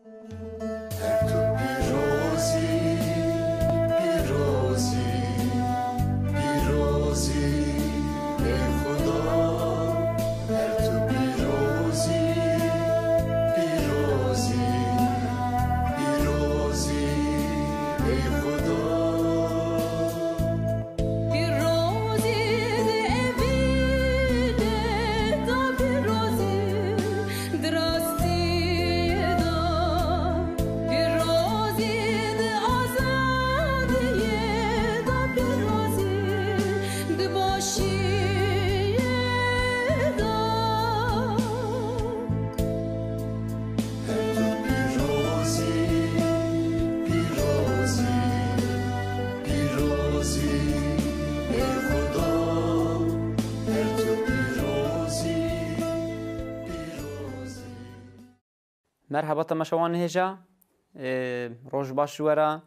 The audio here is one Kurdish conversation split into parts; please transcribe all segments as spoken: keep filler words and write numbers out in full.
Her tu pîrozî, pîrozî, pîrozî, ey Xuda. Her tu pîrozî, pîrozî, pîrozî, ey Xuda. Pîrozî di evînê de, pîrozî di rastiyê de, pîrozî di azadiyê de, pîrozî di başiyê de. Her tu pîrozî, pîrozî, pîrozî, ey Xuda, her tu pîrozî, pîrozî. Merhaba temaşewan hêja, e, roj baş ji we re,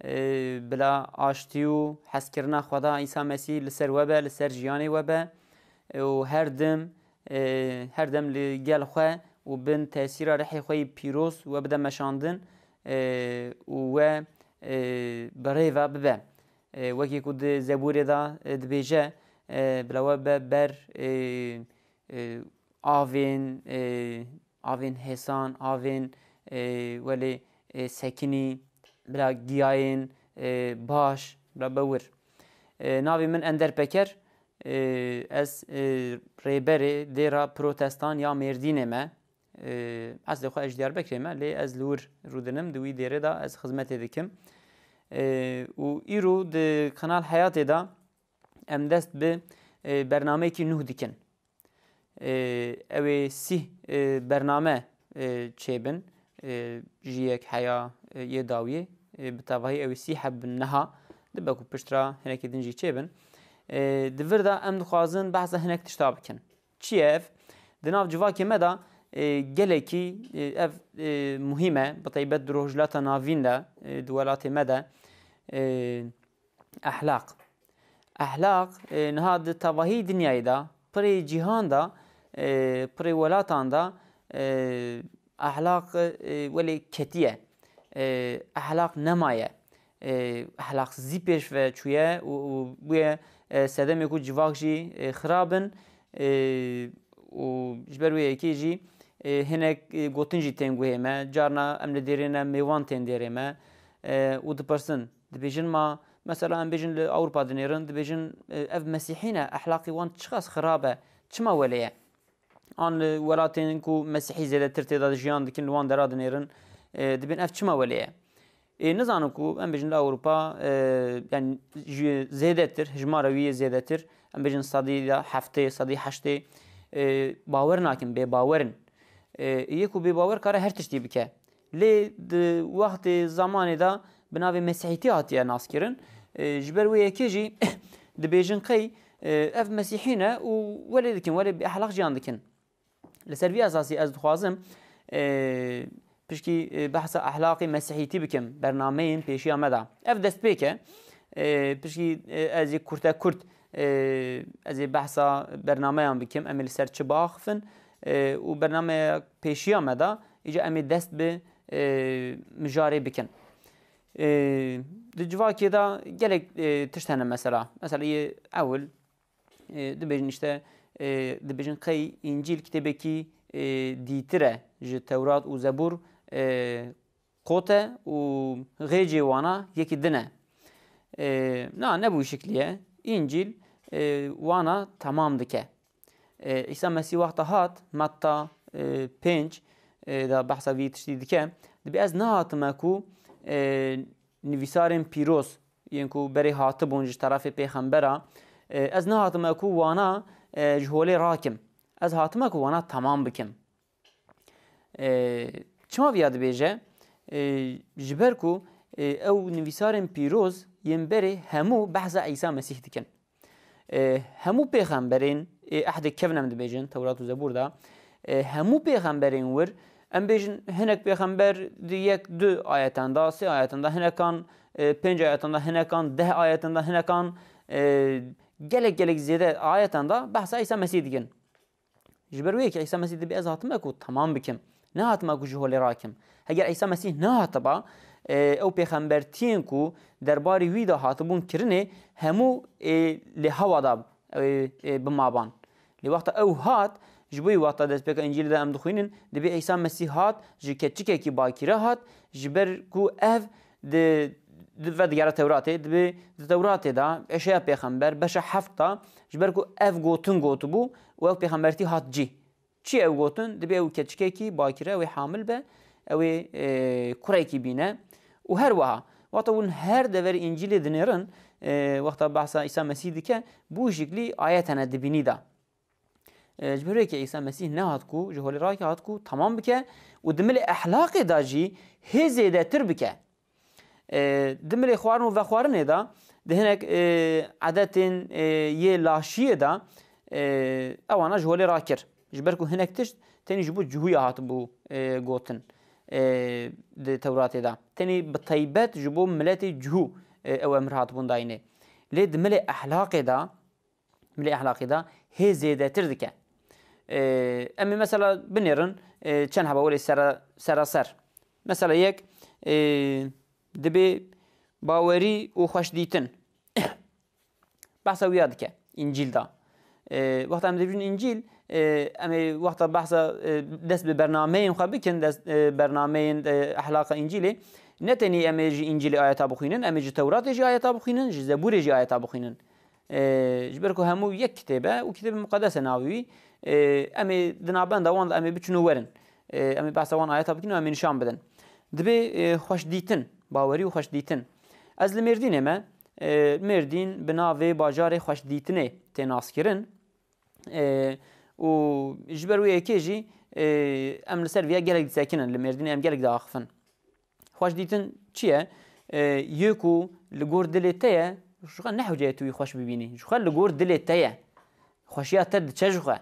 e, bila aştî û hezkirina Xweda Îsa Mesîh li ser we be, li ser jiyanê we be, e, û her dem, e, her dem li gel xwe û bin tesîra rihê xwe yî pîroz we bide meşandin, e, û we, e, bi rê ve bibe. E, wekî ku di Zebûrê de, e, dibêje, e, bila we be ber, e, e, avên, e, avên hêsan, avên, e, welê, e, sekinî, bila giyayên, e, baş, bila bewir. E, navê min Ender Peker, e, ez, e, rêberê dêra protestan ya Mêrdînê me. E, eslê xwe ez ji Diyarbekirê me, lê ez li wir rûdinim, di wî dêrê de ez xizmetê dikim. E, û îro di Kanal Heyatê de em dest bi, e, bernameyekî nuh dikin. E, ew ê sîh, e, bername, e, çêbin. E, jiyek heya, e, yê dawiyê, e, bi tevahî ew ê sîh heb bin niha, dibe ku pişt re hinekî din jî çêbin. E, di vir de em dixwazin behsa hinek tişta bikin. Çi ye ev? Di nav civakê me de, e, gelekî, e, ev, e, muhîm e, bi taybet di Rojhilata Navîn de, e, di welatê me de, e, ehlaq. Ehlaq, e, niha di tevahî dinyayê de, pirê cîhan de, e, pirê welatan de, e, ehlaq, e, welê ketiye. E, ehlaq nemaye. E, ehlaqsizî pêş ve çûye û, û bûye, e, sedemê ku civak jî, e, xirab in, e, û ji ber wê yekê jî, e, hinek, e, gotin jî tên guhê me. Carna em li dêrê ne, mêwan tên dêrê me, e, û dipirsin, dibêjin ma, mesela em bêjin li Ewropa dinêrin, dibêjin, e, ev mesîhî ne, ehlaqê wan çiqas xirab e, çima welê ye? An li welatên ku mesîhî zêdetir tê de jiyan dikin, li wan dera dinêrin, e, dibên ev çima welê ye? Ê, nizanim ku em bêjin li Ewropa, e, yani ji zêdetir, hijmara wî yê zêdetir, em bêjin sedî ya heftê, sedî heştê, e, bawer nakin, bêbawer in. E, yê ku bêbawer kare her tiştî bike. Lê di wextê zamanê de bi navê mesîhîtî hatiye naskirin. E, ji ber wê yekê jî dibêjin qey, e, ev mesîhî ne û welê dikin, welê bi ehlaq jiyan dikin. Li ser vî esasî ez dixwazim, e, pişkî, e, behsa ehlaqê mesîhîtî bikim, bernameyên pêşiya me de. Ev destpêk e. E, pişkî, e, ez ê kurtekurt, e, ez ê behsa bernameyan bikim, em ê li ser çi biaxifin, e, û bernameya pêşiya me de, îca em ê dest bi, e, mijarê bikin. E, di civakê de gelek, e, tişt hene mesela. Mesela yê ewil, e, dibêjin işte, e, dibêjin qey Încîl kitêbekî, e, dîtir e ji Tewrat û Zebûr, e, kot e û xêcê wana yekî din e. E, na, ne bi wî şiklî ye. Încîl, e, wana temam dike. E, Îsa Mesîh wexta hat, Metta, e, pênc, e, da behsa vî tiştî dike. Dibê ez nehatime ku, e, nivîsarên pîroz, yên ku berê hatibûn ji terefê pêxembera, e, ez nehatime ku wana, e, ji holê rakim. Ez hatime ku wana temam bikim. E, çima viya dibêje? E, ji ber ku, e, ew nivîsarên pîroz yên berê hemû behsa Îsa Mesîh dikin. E, hemû pêxemberên, ê ehdê kevn em dibêjin, Tewrat û Zebûr de, e, hemû pêxemberên wir, em bêjin hinek pêxember di yek, du ayetan de, sê ayetan de hinekan, e, pênc ayetan de hinekan, deh ayetan de hinekan, e, gelek gelek zêde ayetan de behsa Îsa Mesîh dikin. Ji ber wê yekê Îsa Mesîh dibê ez hatime ku temam bikim. Nehatime ku ji holê rakim. Heger Îsa Mesîh nehatiba, e, ew pêxembertiyên ku derbarî wî de hatibûn kirinê, hemû, e, li hewa da, e, e, bimaban. Lê wexta ew hat, ji bo wî wexta destpêka Încîlê de em dixwînin, dibê Îsa Mesîh hat, ji keçikekî bakîre hat, ji ber ku ev di, di vedigere Tewratê, dibê di Tewratê de, Eşeya pêxember, beşa heft de, ji ber ku ev gotin gotibû û ev pêxembertî hat cî. Çi ew gotin? Dibê ew keçikekî bakîre, ew ê hamil be, ew ê, e, kurekî bîne. Û her wiha, wexta hûn her deverê Încîlê dinêrin, e, wexta behsa Îsa Mesîh dike, bi wî şiklî ayet hene dibînî de. E, ji ber wê yekê Îsa Mesîh nehat ku ji holê rake, hat ku temam bike û di milê ehlaqê de jî hê zêdetir bike. E, di milê xwarin û vexwarinê de, di hinek, e, edetên, e, yê laşiyê de, e, ewana ji holê rakir. Ji ber ku hinek tişt tenê ji bo cihûya hatibû, e, gotin, e, di Tewratê de. Tenê bi taybet ji bo miletê cihû, e, ew emir hatibûn dayînê. Lê di milê ehlaqê de, milê ehlaqê de hê zêdetir dike. Ee, em ê mesela binêrin, e, çend heba welê sera-, seraser. Mesela yek, e, dibê bawerî û xweşdîtin. Behsa wî ya dike, Încîl de. E, wexta em dibêjin Încîl, e, em ê wexta behsa, e, dest bi bernameyên xwe bikin, dest, e, bernameyên, e, ehlaqa Încîlê. Ne tenî em ê ji Încîlê ayeta bixwînin, em ê ji Tewratê jî ayeta bixwînin, ji Zebûrê jî ayeta bixwînin. E, ji ber ku hemû yek kitêb e û kitêbê muqedes e navê wî, e, em ê di navbenda wan de em ê biçin û werin. E, em ê behsa wan ayeta bikin û em ê nîşan bidin. Dibê, e, xweşdîtin, bawerî û xweşdîtin. Ez li Mêrdînê me, e, Mêrdîn bi navê bajarê xweşdîtinê tê naskirin. E, û ji ber wê yekê jî, e, em li ser viya gelek disekinin, li Mêrdînê em gelek diaxifin. Xweşdîtin çi ye? E, yê ku li gor dilê te ye, ji xwe ne hewce ye tu wî xweş bibînî. Ji xwe li gor dilê te ye. Xweşiya te diçe ji xwe.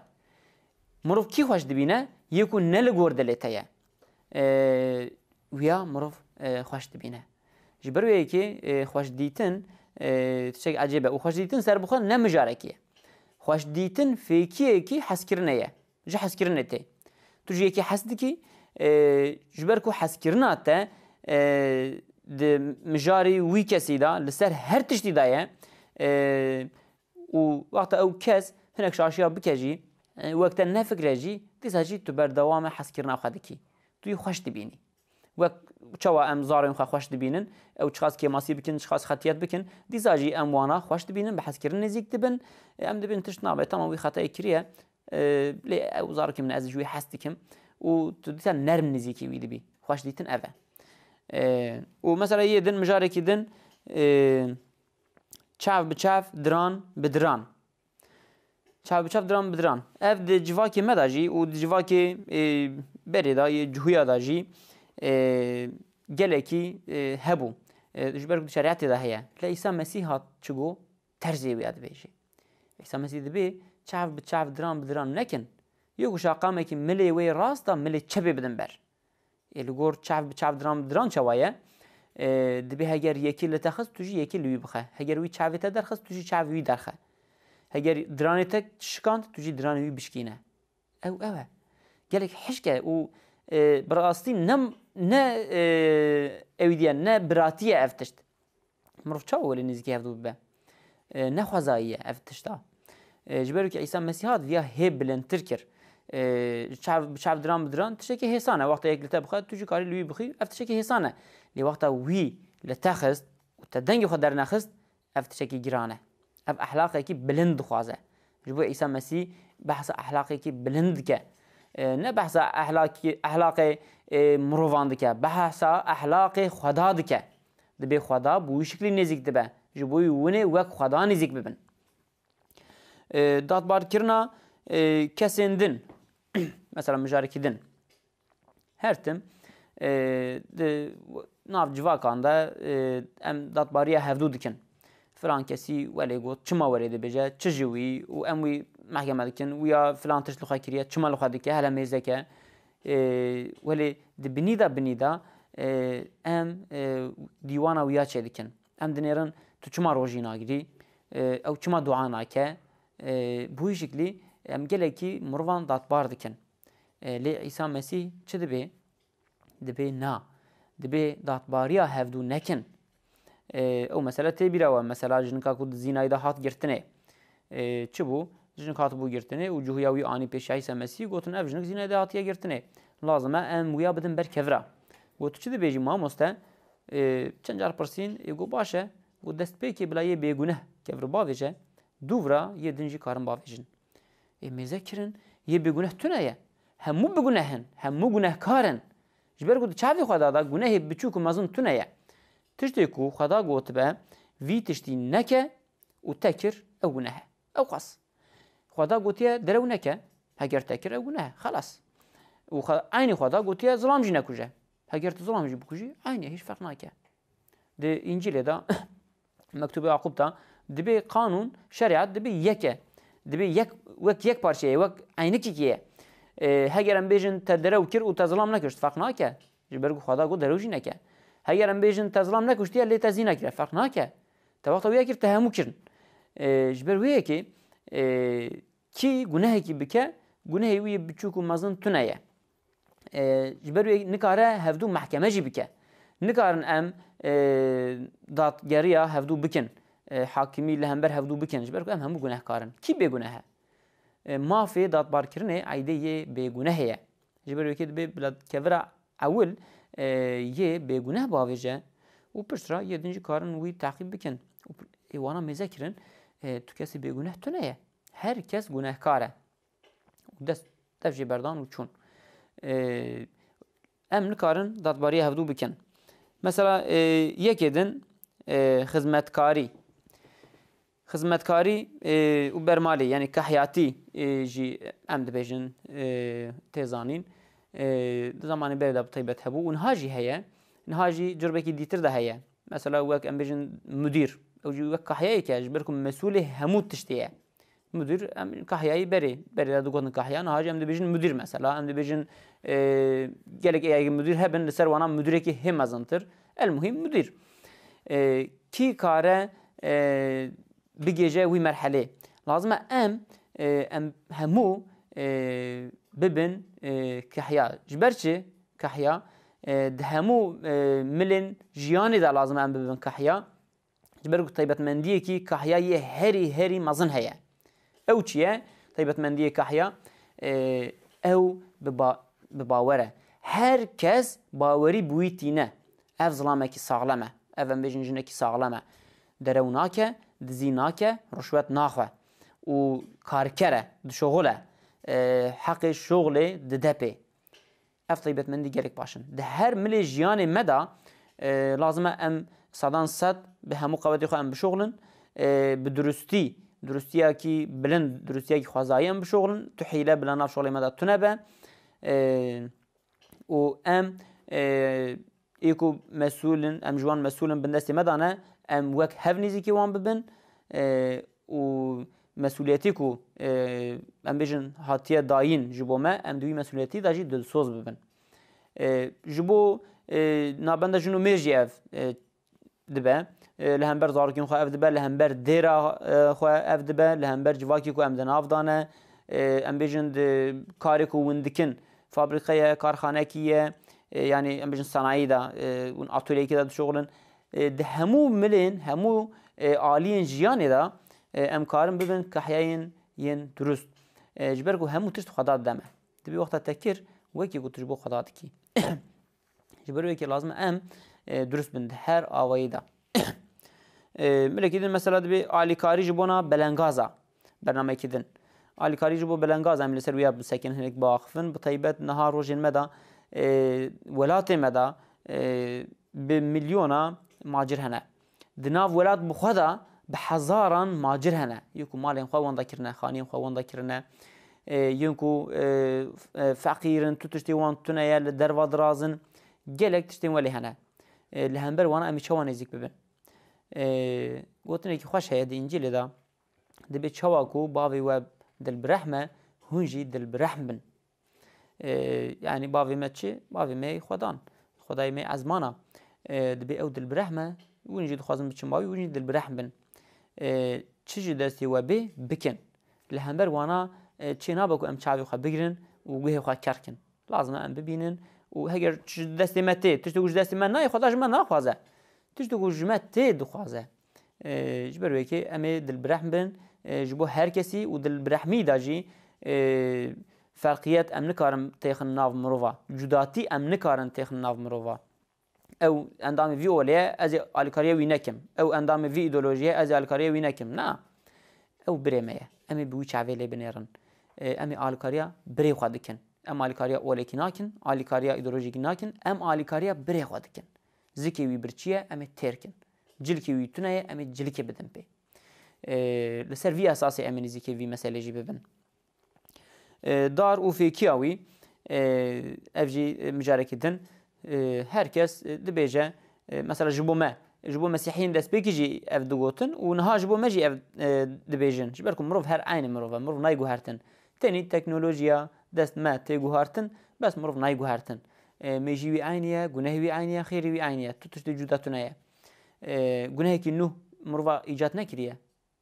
Mirov kî xweş dibîne? Yê ku ne li gor dilê te ye. E, wiya mirov, e, xweş dibîne. Ji ber wê yekê, e, xweşdîtin, e, tiştek ecêb e. Û xweşdîtin ser bi xwe ne mijarekî ye. Xweşdîtin fêkiyekî hezkirinê ye. Ji hezkirinê tê. Tu ji yekî hez dikî, e, ji ber ku hezkirina te, e, di mijarê wî kesî de, li ser her tiştî de ye, e, û wexta ew kes hinek şaşiya bike jî, e, wek te nefikre jî, dîsa jî tu berdewamê hezkirina xwe dikî. Tu yî xweş dibînî. Wek çawa em zarên xwe xweş dibînin, ew çiqas kêmasî bikin, çiqas xetiyet bikin, dîsa jî em wana xweş dibînin, bi hezkirin nêzîk dibin. Em dibin tişt nabe, tamam, wî xetayê kiriye, e, lê ew zarokê min e, ez ji wî hez dikim û tu dîsa nerm nêzîkî wî dibî. Xweş dîtin ev e. E, û mesela yê din, mijarekî din, e, çav bi çav, diran bi diran. Çav bi çav, diran bi diran. Ev di civakê me de jî û di civakê, e, berê de, yê cihûya de jî, e, gelekî, e, hebû. E, ji ber ku di şerîetê de heye. Lê Îsa Mesîh hat çi got? Terzê wî ya dibêjê. Îsa Mesîh dibê çav bi çav, diran bi diran nekin. Yê ku şaqamekî milê wê rast da milê çepê bidin ber. Ê, li gor çav bi çav, diran bi diran çawa ye? Ê, dibê heger yekî li te xist, tu jî yekî li wî bixe. Heger wî çavê te derxist, tu jî çavê wî derxe. Heger diranê te şikand, tu jî diranê wî bişkîne. Ew, ew e. Gelek hişk e û, e, bi rastî ne, ne, e, ewîdiye, ne biratî ye ev tişt. Mirov çawa welê nêzîkî hevdû bibe? E, ne xwezayî ye ev tişta. E, ji ber ku Îsa Mesîh hat viya hê bilindtir kir. E, çav, bi çav diran bi diran tiştekî hêsan e. Wexta yek li te bixe, tu jî karî li wî bixî, ev tiştekî hêsan e. Lê wexta wî li te xist û te dengê xwe dernexist, ev tiştekî giran e. Ev ehlaqekî bilind dixwaze. Ji bo Îsa Mesîh behsa ehlaqekî bilind dike. E, ne behsa ehlakî, ehlaqê, e, mirovan dike, behsa ehlaqê Xweda dike. Dibê Xweda bi wî şiklî nêzîk dibe. Ji bo wî winê wek Xweda nêzîk bibin. E, datbarkirina, e, kesên din, mesela mijarekî din. Her tim, e, di nav civakan de, e, em datbariya hevdû dikin. Filan kesî welê got, çima welê dibêje, çi ji wî û em wî mehkeme dikin, wî ya filan tişt li xwe kiriye, çima li xwe dike, hele mêzeke. E, welê di binî de, binî de, e, em, e, dîwana wî ya çêdikin. Em dinêrin, tu çima rojî nagirî, e, ew çima dua nake, e, bi wî şiklî em gelekî mirovan datbar dikin. E, lê Îsa Mesîh çi dibê? Dibê na. Dibê datbariya hevdû nekin. E, ew mesele tê bîra we. Mesela jinika ku di zînayê de hat girtinê. E, çi bû? Jinik hatibû girtinê û cuhuya wî anî pêşiya Îsa Mesîh, gotin, ev jinik zînayê de hatiye girtinê. Lazim e em wiya bidin ber kevira. Got, tu çi dibêjî mamoste? E, çend car pirsîn, ê got, baş e. Got, destpêkê bila yê bêguneh kevir bavêje, dûvira yê din jî karin bavêjin. Ê mêze kirin, yê bêguneh tune ye. Hemû biguneh in, hemû gunehkar in. Ji ber ku di çavê Xweda de gunehê biçûk û mezin tune ye. Tiştê ku Xweda gotibe, vî tiştî neke û te kir, ew guneh e. Ew qas. Xweda gotiye derew neke, heger te kir, ew guneh e. Xelas. Û xwe-, eynî Xweda gotiye zilam jî nekuje. Heger tu zilam jî bikujî, eynî, hîç ferq nake. Di Încîlê de, Mektûbê Yaqûb de, dibê qanûn, şerîet dibê yek e. Dibê yek, wek yek parçe ye, wek eynikekê ye. E, heger em bêjin te derew kir û te zilam nekişt, ferq nake. Ji ber ku Xweda got derew jî neke. Heger em bêjin te zilam nekuştiye, lê te zîna kiriye, ferq nake. Te wexta wî ya kir, te hemû kirin. E, ji ber wê yekê, e, kî gunehekî bike, gunehê wî yê biçûk û mezin tune ye. E, ji ber wê nikare hevdû mehkeme jî bike. Nikarin em, e, dadgeriya hevdû bikin, e, hakimî li hember hevdû bikin, ji ber ku em hemû gunehkar in. Kî bêguneh e? E, mafê dadbarkirinê eydê yê bêgunehê ye. Ji ber wê yekê dibê bila kevira ewil, e, yê bêguneh bavêje û piştre yê din jî karin wî teqîb bikin. Û p-, ê wana mêze kirin, e, tu kesê bêguneh tune ye. Her kes gunehkar e. Û dest, dest jê berdan û çûn. E, em nikarin dadbariya hevdû bikin. Mesela, e, yekê din, e, xizmetkarî. Xizmetkarî, e, û bermalî, yanî kehyatî, e, jî em dibêjin, e, tê zanîn. E, di zamanê berê de bi taybet hebû û niha jî heye. Niha jî curbekî dîtir de heye. Mesela wek em bêjin mudîr. Ew jî wek kahyayek e, ji ber ku mesûlê hemû tiştê ye. Mudîr, em kahyayî berê, berê de digotin kahya, niha jî em dibêjin mudîr mesela, em dibêjin, e, gelek êyayê mudîr hebin, li ser wana mudîrekî hê mezintir. El muhîm mudîr. E, kî kare, e, bigêje wî merhelê? Lazim e em, e, em hemû, e, bibin, e, kahya. Ji ber çi? Kahya, e, di hemû, e, milên jiyanê de lazim e em bibin kahya. Ji ber ku taybetmendiyekî kahya yê herî, herî mezin heye. Ew çi ye? Taybetmendiyê kahya, e, ew bi ba-, bi bawer e. Her kes bawerî bi wî tîne. Ev zilamekî saxlem e. Ev em bêjin jinekî saxlem e. Derew nake, dizî nake, ruşwet naxwe. Û karker e, dişoxile. E, heqê şoxlê dide pê. Ev taybetmendî gelek baş in. Di her milê jiyanê me de, e, lazim e em sedan sed bi hemû qewetê xwe em bişoxlin, e, bi durustî, durustiyekî bilind, durustiyekî xwezayî em bişoxlin. Tu hîle bila nav şoxlê me de tune be. E, û em, e, ê ku mesûl in, em ji wan mesûl in, bin destê me de ne, em wek hev nêzîkî wan bibin, e, û mesûliyetê ku, e, em bêjin hatiye dayîn ji bo me, em di wî mesûliyetî de jî dilsoz bibin. E, ji bo, e, navbenda jin û mêr jî ev, e, dibe. E, li hember zarokên xwe ev dibe, li hember dêra, e, xwe ev dibe, li hember civakê ku em di nav de ne, e, em bêjin di karê ku hûn dikin, fabrîqe ye, karxanekî ye, e, yanî em bêjin sanayî de, e, hûn atölyeyekî de dişoxilin. E, di hemû milên, hemû, e, aliyên jiyanê de, e, em karin bibin kahyayên yên durust. E, ji ber ku hemû tişt xwe da dide me. Dibê wexta te kir, wekî ku tu ji bo xwe da dikî. Ji ber wê yekê lazim e em, e, durust bin di her awayî de. E, milekî din mesela dibê alîkarî ji bona belengaza, bernameyekî din. Alîkarî ji bo belengaz em li ser wî ya bisekinin, hinek biaxifin. Bi taybet niha rojên me de, e, welatê me de, e, bi milyona macir hene. Di nav welat bi xwe de bi hezaran macir hene. Yên ku malên xwe wenda kirine, xaniyên xwe wenda kirine. E, yên ku, e, f-, e, feqîr in, tu tiştê wan tune ye, li derva dirazin. Gelek tiştên welê hene. E, li hember wana em ê çawa nêzîk bibin? E, gotinekî xweş heye di Încîlê de. Dibê çawa ku bavê we dilbirehm e, hûn jî dilbirehm bin. E, yanî bavê me çi? Bavê me yê Xwedan. Xwedayê me ezmana. E, dibê ew dilbirehm e, hûn jî dixwazin biçin bavê, hûn jî dilbirehm bin. E, çi ji destê we bê, bikin. Li hember wana, e, çê nabe ku em çavê xwe bigirin û guhê xwe ker kin. Lazim e em bibînin û heger ji destê me tê, tiştek ku ji destê me nayê, Xweda ji me naxwaze. Tiştek ku ji me tê dixwaze. E, ji ber wê yekê em ê dilbirehm bin, e, ji bo her kesî û dilbirehmî de jî, e, ferqiyet em nikarin têxin nav mirova. Cudatî em nikarin têxin nav mirova. Ew endamê vî olê ye, ez ê alîkariya wî nekim. Ew endamê vî îdeolojiyê ye, ez ê alîkariya wî nekim. Na. Ew birê me ye. Em ê bi wî çavê lê binêrin. E, em ê alîkariya birê xwe dikin. Em alîkariya olekî nakin, alîkariya îdeolojîkî nakin, em alîkariya birê xwe dikin. Zikê wî birçî ye, em ê têr kin. Cilkê wî tune ye, em ê cilikê bidin pê. E, li ser vî esasê em ê nêzîkê vî meselê jî bibin. E, dar û fêkiya wî, e, ev jî, e, mijarekî din, e, her kes, e, dibêje, e, mesela ji bo me, ji bo mesîhiyên destpêkî jî ev digotin û niha ji bo me jî ev, e, dibêjin. Ji ber ku mirov her eynî mirov e, mirov nayê guhertin. Tenî teknolojiya dest me tê guhartin, bes mirov nayê guhertin. E, mêjî wî eynî ye, gunehê wî eynî ye, xêrê wî eynî ye. Tu tiştê cuda tune ye. E, gunehekî nû mirova îcat nekiriye.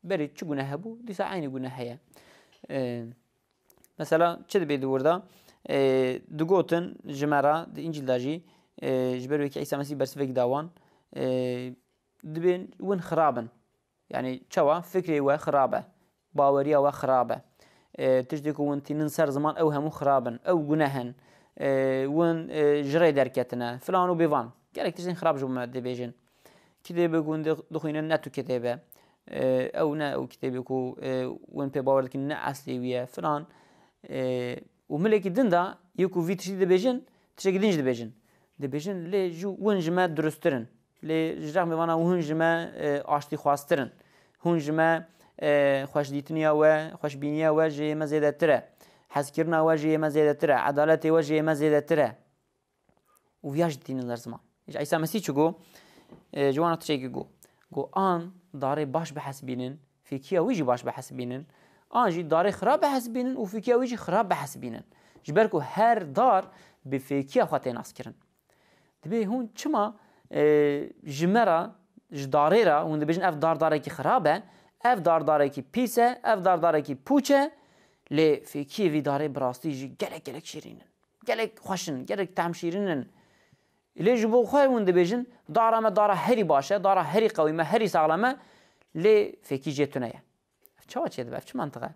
Berê çi guneh hebû, dîsa eynî guneh heye. E, mesela çi dibê di wir de? E, digotin ji me re, di Încîl de jî, e, ji ber wekî Îsa Mesîh bersivekî da wan, e, dibên win xirab in. Yanî çawa? Fikrê we xirab e. Baweriya we xirab e. E, tiştê ku win tînin ser ziman, ew hemû xirab in. Ew guneh in. E, win, e, ji rê derketine. Filan û bêvan. Gelek tiştên xirab ji bo me dibêjin. Kitêbê ku hûn dix-, dixwînin ne tu kitêb e. E, ew ne ew kitêbê ku, e, win pê bawer dikin, ne eslê wî ye, filan. E, û milekî din de yê ku vî tiştî dibêjin, tiştekî din jî dibêjin. Dibêjin, lê ji win ji me durusttir in. Lê ji rexmê vana hûn ji me, e, aştîxwaztir in. Hûn ji me, e, xweşdîtiniya we, xweşbîniya we ji yê me zêdetir e. Hezkirina we ji yê me zêdetir e. Edaletê we ji yê me zêdetir e. Û viya jî tînin ler ziman. Îca Îsa Mesîh çi got? E, ji wan re tiştekî got. Got, an darê baş bihesibînin, fêkiya wî jî baş bihesibînin. An jî darê xirab bihesibînin û fêkiya wî jî xirab bihesibînin. Ji ber ku her dar bi fêkiya xwe tê naskirin. Dibê hûn çima, e, ji me re, ji darê re, hûn dibêjin, ev dar darekî xirab e, ev dar darekî pîs e, ev dar darekî pûç e, lê fêkiyê vî darê bi rastî jî gelek gelek şîrîn in. Gelek xweş in, gelek tehm şîrîn in. Lê ji bo xwe hûn dibêjin, dara me dara herî baş e, dara herî qewîm e, herî saxlem e, lê fêkî jê tune ye. Ev çawa çêdibe? Ev çi mantiq e?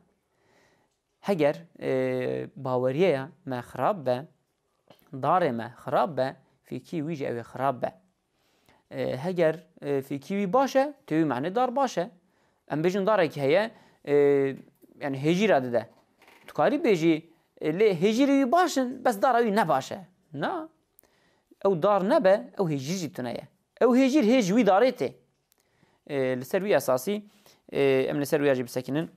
Heger, e, baweriyeya me xirab be, darê me xirab be, fêkî wî jî ew ê xirab be. E, heger, e, fêkî wî baş e, tê wî manê dar baş e. Em bêjin darekî heye, e, yani hêjîra dide. Tu karî bêjî, e, lê hêjîrê wî baş in, bes dara wî ne baş e. Na. Ew dar nebe, ew hêjîr jî tune ye. Ew hêjîr hê ji wî darê tê. E, li ser wî esasî, e, em li ser wî ya jî bisekinin.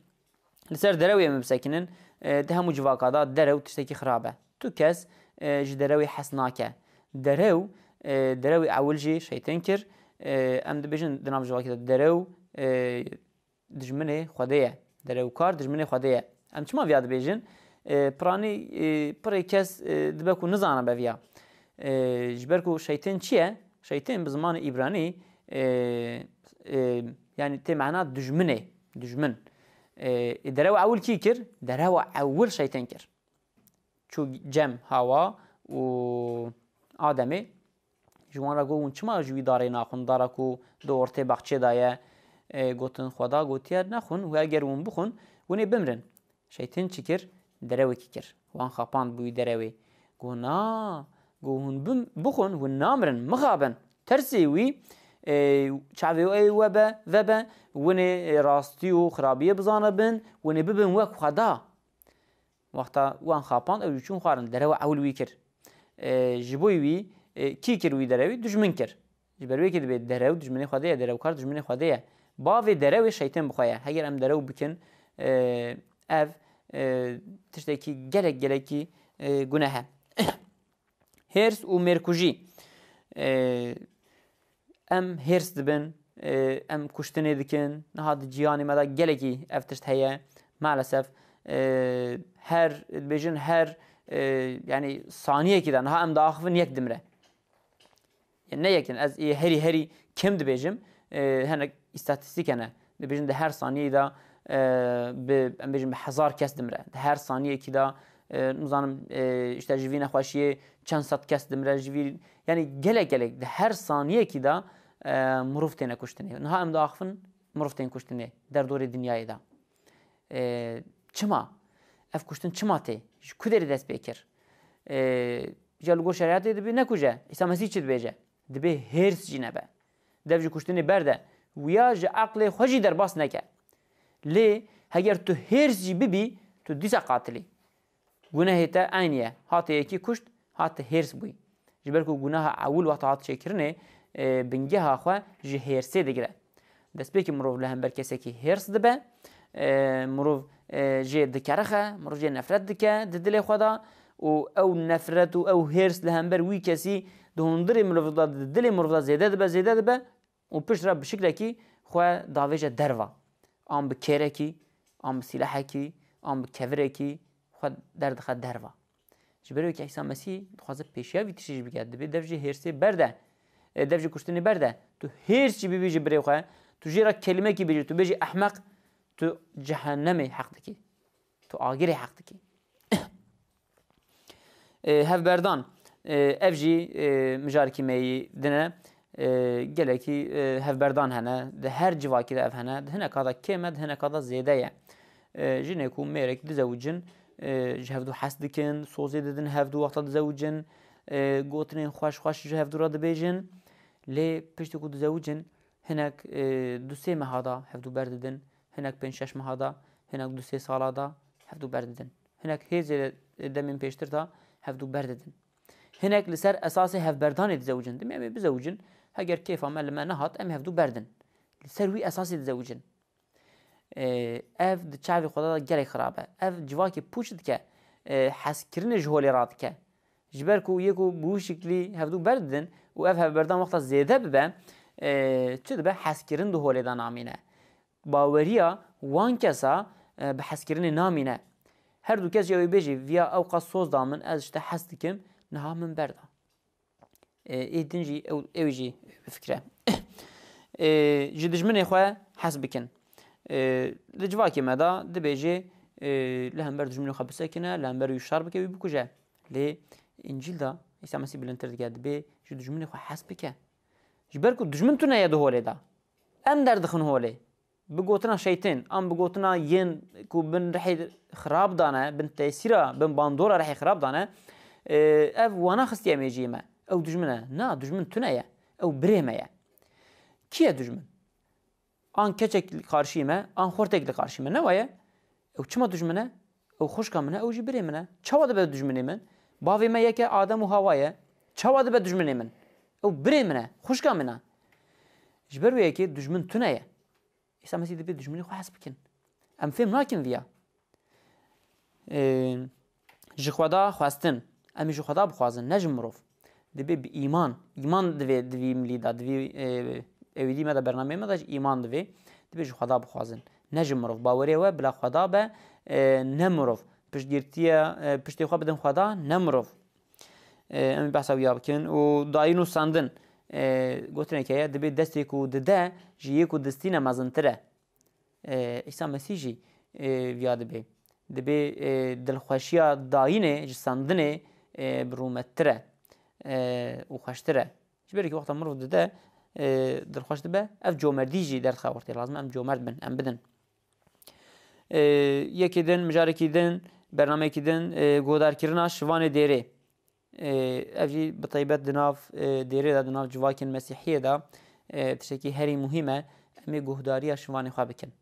Li ser derewê em bisekinin, e, di hemû civaka de derew tiştekî xirab e. Tu kes, e, ji derewê hes nake. Derew, e, derewê ewil jî şeytên kir. E, em dibêjin di nav civakê de derew, e, dijminê Xwedê ye. Derewkar dijminê Xwedê ye. Em çima viya dibêjin? E, piranî, e, pirê kes, e, dibe ku nizane be viya. E, ji ber ku şeytên çi ye? Şeytên bi zimanê îbranî, e, e, yani tê mena dijminê, dijmin. E, e, derewa ewil kî kir? Derewa ewil şeytên kir. Çû cem Hawa û Ademê, ji wan re got, hûn çima ji wî darê naxwin, dara ku di ortê baxçê de ye? E, gotin, Xweda gotiye, nexwin, û eger hûn bixwin, hûn ê bimrin. Şeytên çi kir? Derewekî kir. Wan xapand bi wî derewê. Got, na, got, hûn bim-, bixwin, hûn namirin, mixabin. Tersê wî, e, çavê wê webe, vebe, hûn ê, e, rastî û xirabiyê bizanibin, hûn ê bibin wek Xweda. Wexta wan xapand, ew jî çûn xwarin, derewa ewil wî kir. E, ji bo wî, e, kî kir wî derewî? Dijmin kir. Ji ber wê kê dibê derew dijminê Xwedê ye, derewkar dijminê Xwedê ye. Bavê derewê şeytên bi xwe ye. Heger em derew bikin, e, ev, e, tiştekî gelek gelekî, e, guneh e. Hêrs û mêrkujî. E, em hêrs dibin, e, em kuştinê dikin. Niha di cîhanê me de gelekî ev tişt heye. Maalesef, e, her, dibêjin her, e, yani saniyekî de niha em diaxivin yek dimre. Yani ne yekin, ez ê herî herî kêm dibêjim, e, hinek îstatîstîk hene. Dibêjin di her saniyê de, e, bi, em bêjin bi hezar kes dimre. Di her saniyekî de, E, nizanim, e, işte ji vî nexweşiyê çend sed kes dimire, ji vî, yani gelek gelek di her saniyekî de, e, mirov têne kuştinê. Niha em diaxivin, mirov tên kuştinê derdorê dinyayê de. E, çima? Ev kuştin çima tê? Ji ku derê dest pê kir? E, ya li gor şerîetê dibê nekuje. Îsa Mesîh çi dibêje? Dibê hêrs jî nebe. Dev ji kuştinê berde. Wiya ji eqlê xwe jî derbas neke. Lê heger tu hêrs jî bibî, tu dîsa qatilî. Gunehê te eynî ye. Hate yekî kuşt, hate hêrs bûyî. Ji ber ku guneha ewil wexta hat çêkirinê, e, bingeha xwe ji hêrsê digire. Destpêkî mirov li hember kesekî hêrs dibe, e, mirov, e, jê dikerixe, mirov jê nefret dike di dilê xwe de û ew nefret û ew hêrs li hember wî kesî di hundirê mirov de, di dilê mirov de zêde dibe, zêde dibe û pişt re bi şiklekî xwe davêje derva. An bi kêrekî, an bi sîlehekî, an bi kevirekî xwe derdixe derva. Ji ber wê ke Îsa Mesîh dixwaze pêşiya vî tiştî jî bike, dibê dev ji hêrsê berde, e, dev ji kuştinê berde. Tu hêrs jî bibî ji birê xwe, tu jê re kelimekî bêjî, tu bêjî ehmeq, tu cehennemê heq dikî. Tu agirê heq dikî. E, hevberdan, e, ev jî, e, mijarkî me yî din e. E, gelekî, e, hevberdan hene. Di her civakî de ev hene. Di hineka de kêm e, di hineka de zêde ye. E, jinê ku mêrek dizewicin, e, ji hevdû hes dikin, sozê didin hevdû wexta dizewicin, e, gotinên xweş xweş ji hevdû re dibêjin. Lê piştî ku dizewicin, hinek, e, du sê meha de hevdû berdidin, hinek pênc şeş meha de, hinek du sê sala de hevdû berdidin. Hinek hê zêde demên pêştir de hevdû berdidin. Hinek li ser esasê hevberdanê dizewicin. Dibê em ê bizewicin, heger kêfa me li me nehat, em ê hevdû berdin. Li ser wî esasê dizewicin. E, ev di çavê Xweda de gelek xirab e. Ev civakê pûç dike, e, hezkirinê ji holê radike. Ji ber ku yê ku bi wî şiklî hevdû berdidin û ev hevberdan wexta zêde bibe, e, çi dibe? Hezkirin di holê de namîne. Baweriya wan kesa, e, bi hezkirinê namîne. Her du kes jî ew ê bêjî, viya ew qas soz da min, ez ji te hez dikim, niha min berda. E, ê din jî ew, ew jî bifikire. E, ji dijminê xwe hez bikin. E, di civakê me de dibêje, e, li hember dijminê xwe bisekine, li hember wî şer bike, wî bikuje. Lê Încîl de Îsa Mesîh bilindtir dike, dibê ji dijminê xwe hez bike. Ji ber ku dijmin tune ye di holê de. Em derdixin holê. Bi gotina şeytên, an bi gotina yên ku bin rihê xirab dane, bin tesîra, bin bandora rihê xirab dane, e, ev wana xistiye mêjiyê me. Ew dijmin e. Na, dijmin tune ye. Ew birê me ye. Kî ye dijmin? An keçek li qarşî me, an xortek li qarşî me. Ne waye? Ew çima dijmin e? Ew xwişka min e, ew jî birê min e. Çawa dibe dijminê min? Bavê me yek e, Adem û Hawa ye. Çawa dibe dijminê min? Ew birê min e, xwişka min e. Ji ber wê yekê dijmin tune ye. Îsa Mesîh dibê dijminê xwe hez bikin. Em fêm nakin viya. Ê, ji Xweda xwestin. Em ê ji Xweda bixwazin, ne ji mirov. Dibê bi îman. Îman divê di vî milî de, di vî, ê, ewîdî me de, bernameyê me de ji îman divê. Dibê ji Xweda bixwazin. Ne ji mirov. Bawerê we bila Xweda be, ê, ne mirov. Piştgirtiye, ê, piştê xwe bidin Xweda, ne mirov. Ê, em ê behsa wî ya bikin. Û dayîn û sandin, ê, gotinek heye, dibê destê ku dide, ji yê ku distîne mezintir e. Ê, Îsa Mesîh jî, ê, viya dibê. Dibê, ê, dilxweşiya dayînê ji sandinê, ê, bi rûmettir e, ê, û xweştir e. Ji ber ku wexta mirov dide, ê, dilxweş dibe, ev comerdî jî derdixe ortê. Lazim e em comerd bin, em bidin. Ê, yekê din, mijarekî din, bernameyekî din, ê, guhdarkirina şivanê dêrê. Ê, ev jî bi taybet di nav, ê, dêrê de, di nav civakên mesîhiyê de, ê, tiştekî herî muhîm e, em ê guhdariya şivanê xwe bikin.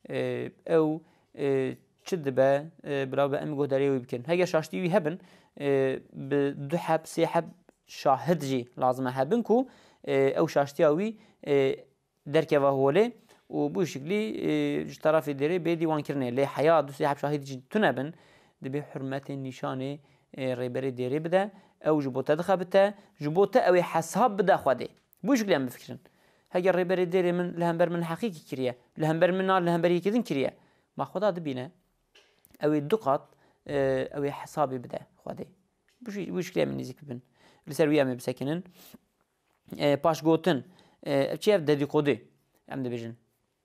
Ê, ew, ê, çi dibe, ê, bila be em guhdariya wî bikin. Heger şaştî wî hebin, ê, bi du heb, sê heb şahid jî lazim e hebin ku, ê, ew şaştiya wî, ê, derkeva holê û bi wî şiklî, e, ji tarafê dêrê bê dîwankirinê. Lê heya du sê heb şahid jî tune bin, dibê hurmetê nîşanê, e, rêberê dêrê bide, ew ji bo te dixebite, ji bo te ew ê hesab bide Xwedê. Bi wî şiklî em bifikirin. Heger rêberê dêrê min li hember min heqîkî kiriye, li hember min na, li hember yekê din kiriye, ma Xweda dibîne, ew ê du qat, e, ew ê hesabê bide Xwedê. Bi wî, bi wî şiklî em ê nêzîk bibin. Li ser wî em ê bisekinin. E, paşgotin, e, ev çi ye? Ev dedîkodî, em dibêjin.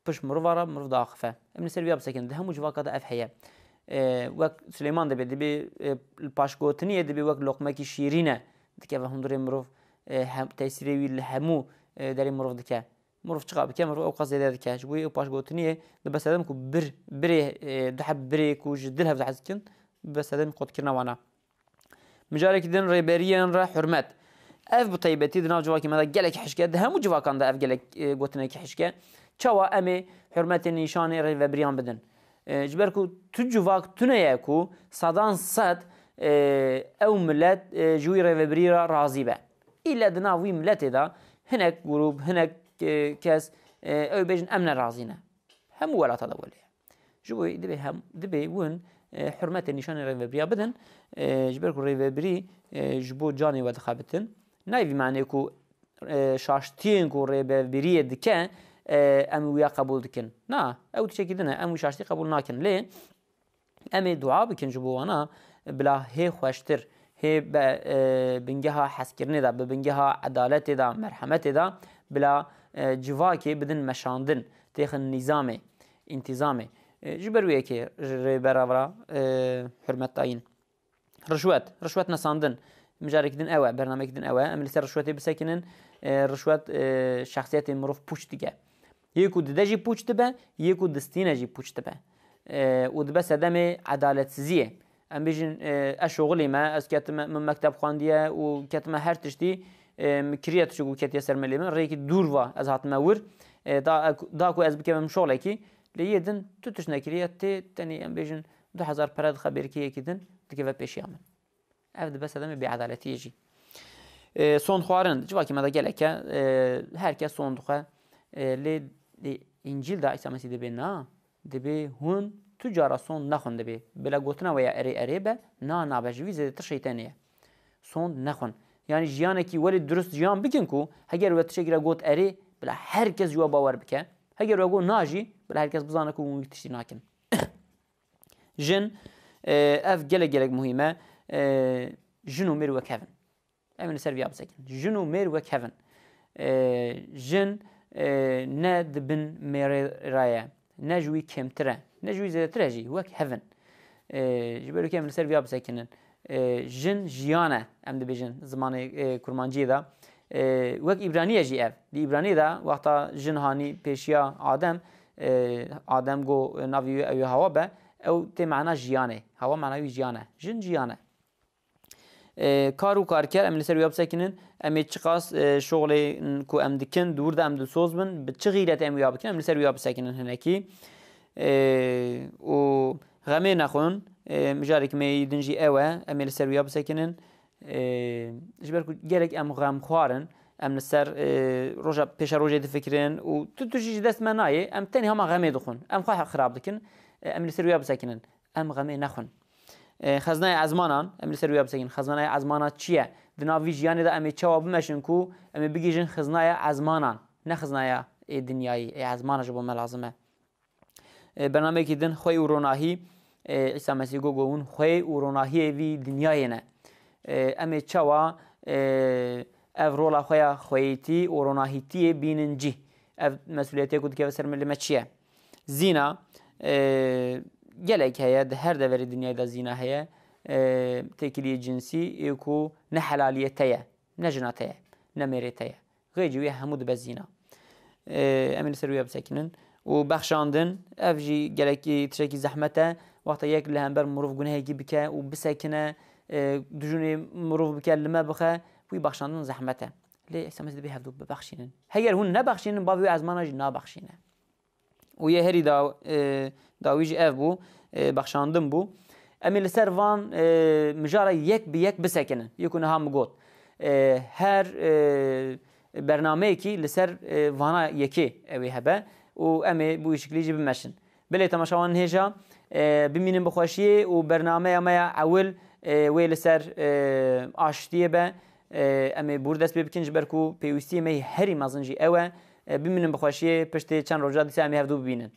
Pişt mirova re mirov diaxife. Em li ser vîya bisekinin. Di hemû civaka de ev heye. E, wek Silêman dibê, dibê, e, li paşgotiniyê dibê wek loqmekî şîrîn e. Dikeve hundirê mirov, e, hem, tesîrê wî li hemû, e, derê mirov dike. Mirov çiqa bike, mirov ew qas zêde dike. Ji bo wê ew paşgotiniyê dibe sedem ku bir, birê, e, du heb birê ku ji dil hev dihez dikin, dibe sedem qotkirina wana. Mijarekî din rêberiyên re hurmet. Ev bi taybetî di nav civakê me de gelek hişk e. Di hemû civakan de ev gelek, e, gotinekî hişk e. Çawa em ê hurmetê nîşanê rêvebiriyan bidin? E, ji ber ku tu civak tune ye ku sedan sed, e, ew milet, e, ji wî rêvebirî re razî be. Île di nav wî miletê de hinek grûp, hinek, e, kes, e, ew bêjin em ne razî ne. Hemû welata de wele ye. Ji bo dibê hem, dibê win, e, hurmetê nîşanê rêvebiriya bidin, e, ji ber ku rêvebirî, e, ji bo canê we dixebitin. Nayê vî manê ku, e, şaştiyên ku rêvebiriyê dike, e, em wiya qebûl dikin. Na, ew tiştekî din e, em wî şaştî qebûl nakin. Lê em ê dua bikin ji bo wana, bila hê xweştir, hê be, e, bingeha hezkirinê de, bi bingeha edaletê de, merhemetê de, bila, e, civakê bidin meşandin, têxin nîzamê, întîzamê. E, ji ber wê yekê ji rêbera vira, e, hurmet dayîn. Rişwet, rişwet nesandin. Mijarek din ew e, bernameyek din ew e. Em li ser rişwetê bisekinin. E, rişwet, e, şexsiyetê mirov pûç dike. Yê ku dide jî pûç dibe, yê ku distîne jî pûç dibe. E, û dibe sedemê edaletsiziyê. Em bêjin, e, ez şoxilî me, ez ketime, min mekteb xwendiye û ketime her tiştî, e, min kiriye tişt ku ketiye ser milê min. Rêyekî dûr va ez hatime wir. E, da, da ku ez bikevim şoxlekî, lê yê din tu tişt nekiriye, tê tenê em bêjin du hezar pere dixe bêrikê yekî din, dikeve pêşiya min. Ev dibe sedemê bêedaletiyê jî. E, sond xwarin, civakê me de gelek e, e, her kes sond dixwe. E, lê, lê Încîl de Îsa Mesîh dibê na, dibê hûn tu cara sond nexwin dibê. Bila gotina we ya erê erê be, na nabe ji vî zêdetir şeytenê ye. Sond nexwin. Yanî jiyanekî welê durust jiyan bikin ku heger we tiştekî re got erê, bila her kes ji we bawer bike. Heger we got na jî, bila her kes bizane ku hûn wî tiştî nakin. Jin, e, ev gelek gelek muhîm e. E, jin û mêr wek hev in. Em ê li ser viya bisekin. Jin û mêr wek hev in. E, jin, e, ne di bin mêrê re ye, ne ji wî kêmtir e, ne ji wî zêdetir e jî, wek hev in. E, ji ber wê em li ser viya bisekinin. E, jin jiyan e, em dibêjin zimanê, e, kurmanciyê de. E, wek îbraniyê jî ev. Di îbraniyê de wexta jin hanî pêşiya Adem, e, Adem got, e, navê wî ew ê Hawa be, ew tê mana jiyanê. Hawa mana wî jiyan e. Jin jiyan e. E, kar û karker, em li ser wî ya bisekinin. Em ê çiqas, e, şoxlê ku em dikin, di wir de em dilsoz bin, bi çi xîretê em wî ya bikin, em li ser wî ya bisekinin hinekî. E, û xemê nexwin, e, mijarek me yî din jî ew e, em ê li ser wî ya bisekinin. E, ji ber ku gelek em xemxwar in, em li ser, e, roja, pêşerojê difikirin û tu tiştî ji dest me nayê, em tenê hema xemê dixwin. Em xwe xirab dikin, e, em li ser wî ya bisekinin. Em xemê nexwin. E, xeznaya ezmanan, em li ser wî ya bisekinin. Xeznaya ezmana çi ye? Di nav vî jiyanê de em ê çawa bimeşin ku em ê bigihîjin xiznaya ezmanan, ne xiznaya ê dinyayî, ê ezmana ji bo me lazim e. E, bernameyekî din xwey û ronahî, e, Îsa Mesîh got, got hûn xwey û ronahiyê vî dinyayê ne. E, em ê çawa, e, ev rola xwe ya xweyîtî û ronahîtiyê bînin cî? Ev mesûliyetê ku dikeve ser milê me çi ye? Zîna, e, gelek heye, di her deverê dinyayê de zîna heye. E, têkiliyê cinsî, ê ku ne helaliyê te ye, ne jina te ye, ne mêrê te ye. Xêcî wê hemû dibe zîna. E, em ê li ser wê bisekinin. Û bexşandin, ev jî gelekî tiştekî zehmet e. Wexta yek li hember mirov gunehekî bike û bisekine, e, dijûnê mirov bike, li me bixe, wî bexşandin zehmet e. Lê Îsa Mesîh dibê hevdû bibexşînin. Heger hûn nebexşînin, bavê wê ezmana jî nabexşîne. Û yê herî da-, e, dawî jî ev bû, e, bexşandin bû. Em ê li ser van, e, mijara yek bi yek bisekinin. Yê ku niha min got. E, her, e, bernameyekî li ser, e, vana yekê ew ê hebe û em ê bi wî şiklî jî bimeşin. Belê temaşevanên hêja, e, bimînin bi xweşiyê û bernameya me ya ewil, e, wê li ser, e, aştiyê be. E, em ê bûr dest pê bikin, ji ber ku pêwîstiyê me yê herî mezin jî ew e. E, bimînin bi xweşiyê, piştê çend roja dîsa em ê hevdû bibînin.